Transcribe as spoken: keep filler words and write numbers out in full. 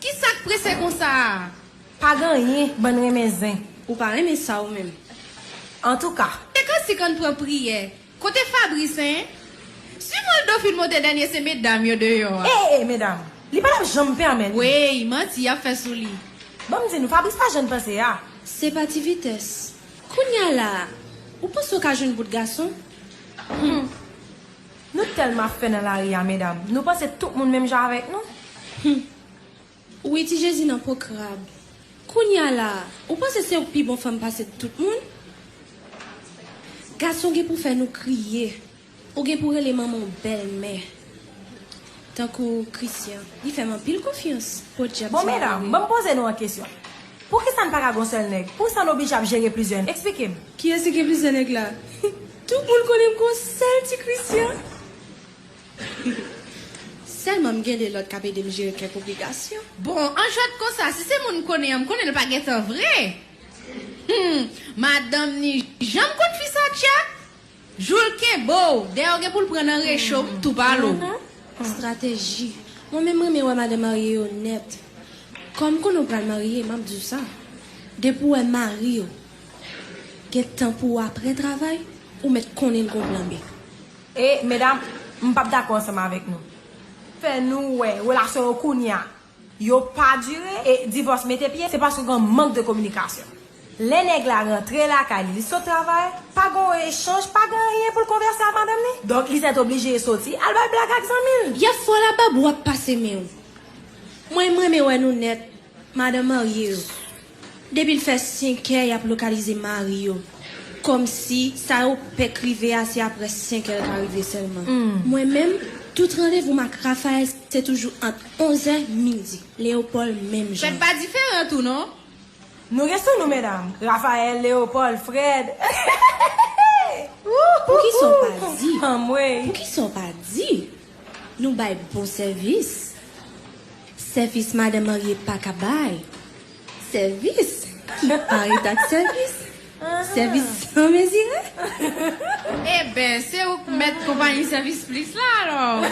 Kisa k prese konsa a? Pa gen anyen, bann renmen zen. Ou pa renmen sa ou menm. Antouka. E kansi k ann pran priyè. Kote Fabrice, en? Si Moldo fin monte dènye, se medam yo deyò a. E, e, e, medam, li pa t ap janm pèmèt li. Wey, manti y ap fè sou li. Ban m di nou, Fabrice pa jan n panse a. Se pa ti vitès. Kounye a la a, ou panse w ka jwenn bout gason? Hmm. Nou tèlman ap fè nan lari a, medam. Nou panse tout moun menm jan avèk nou? Hmm. Wi, ti Jezi nan po krab. Kounye a la a, ou panse se ou k pi bon fanm pase tout moun? Gason gen pou fè nou kriye. Ou gen pou rele manman w bèlmè. Tankou Christian, li fè m anpil konfyans. Podyab. Bon, ti medam, mari. Ban m poze nou yon kesyon. Poukisa n pa ka gon sèl nèg? Poukisa n oblije ap jere plizyè nèg? Eksplike m. Kiyès ki gen plizyè nèg la? Tout moun konnen m gon sèl ti Christian. Sèlman m gen de lòt k ap ede m jere kèk obligasyon. Bon, an jwèt konsa, si se moun m konnen an, m konnen l pa gentan vre. Hmm, madanm ni janm konn fi sa tchè. Jou l kenbe w, dèyè w gen pou l pran nan recho, m tou pale w. Mhm. Estrateji. Mwen menm renmen wè madanm marye yo nèt. Kòm konnen w pral marye, m ap di w sa. Depi w wè mari w gen tan pou w apre travay, ou mèt konnen l gon plan B. E, medam, m p ap dakò ansanm avèk nou. Fè nou wè, relasyon yo kounye a, yo pa dire, e divòs mete pye, se paske gen mank de kominikasyon. Lè nèg la rantre lakay li, li sot travay, pa gen yon echanj, pa gen anyen pou l konvèse ak madanm li. Donk, li sètoblije soti al bay blag ak zanmi l. Y ap fè w labab, w ap pase men w. Mwen, m renmen wè nou nèt. Madanm marye yo, depi l fè senk è, y ap lokalize mari yo. Kòmsi sa yo pèk rive a, se apre senk è l ka rive sèlman. Hmm. Mwen menm, tout randevou m ak Raphaël, se toujou ant onz è, midi. Léopold, menm jan. Fèt pa diferan tou, non? Nou gen sou nou, medam. Raphaël, Léopold, Fred. Poukisa w pa di? Anmwey. Poukisa w pa di? Nou bay bon sèvis. Sèvis madanm marye pa ka bay. Sèvis ki pa ret ak sèvis. Sèvis san mezire. Eben, se ou k mèt konpayi Sèvis Plis la, alò.